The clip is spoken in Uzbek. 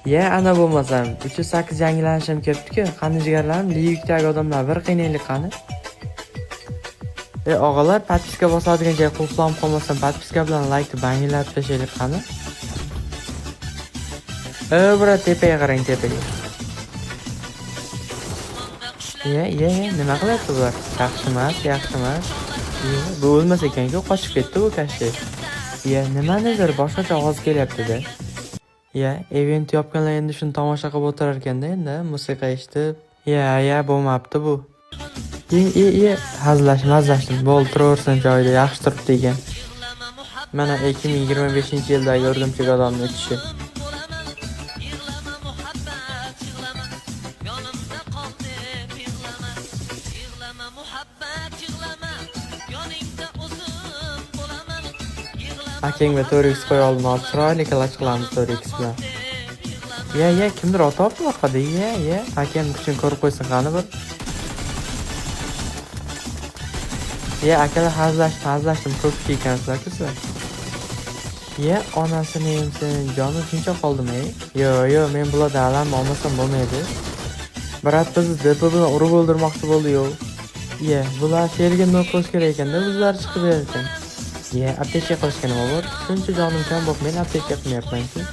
Ye, ana bo'lmasam 308 yangilanishim kelibdi-ku. Qani jigarlarim, Livikdagi odamlar bir qiynaylik qani. E og'alar, подписка bosadigan joy qulflanib qolmasdan подписка bilan laykni bangilab tashlaylik qani. E, брат, tepaga qarang, tepaga. Ye, ye, ye, nima qilyapti bular? Yaxshi emas, yaxshi emas. Ye, bu o'lmas ekan-ku, qochib ketdi bu kashti. Ye, nimanidir boshqacha ovoz kelyapti-da. Ye, event yopganlar endi shuni tomosha qilib o'tirar ekanda endi, musiqa eshitib. Ya, ya, bo'lmabdi bu. Ye, ye, ye, hazillashdim, hazillashdim. Bo'ldi, turaversin joyida, yaxshi turibdi ekan. Mana 2025-yildagi o'rgimchak odamni uchishi. Yig'lama muhabbat, yig'lama, yonimda qol deb yig'lama. Yig'lama muhabbat, yig'lama, yoningda o'zim bo'laman. Yig'lama. Akangga 4x qo'ya oldim, hozir chiroyli clutch qilamiz 4x bilan. Ye, ye, kimdir otyapti orqada. Ye, ye, akam kuchini ko'rib qo'ysin qani bir. Ye, akalar, hazillashdim, hazillashdim, ko'p kuchli ekansizlar-ku sizlar. Ye, onasini emsin, jonim shuncha qoldimi, ey? Yo, yo, men bulardan alam olmasam bo'lmaydi. Брат bizni DP bilan urib o'ldirmoqchi bo'ldi, yo. Ye, bular sherga nima qilish kerak ekanda, o'zlari chiqib berar ekan. Ye, аптечка qilishga nima bor? Shuncha jonim kam bo'lib, men аптечка qilmayapman-ku.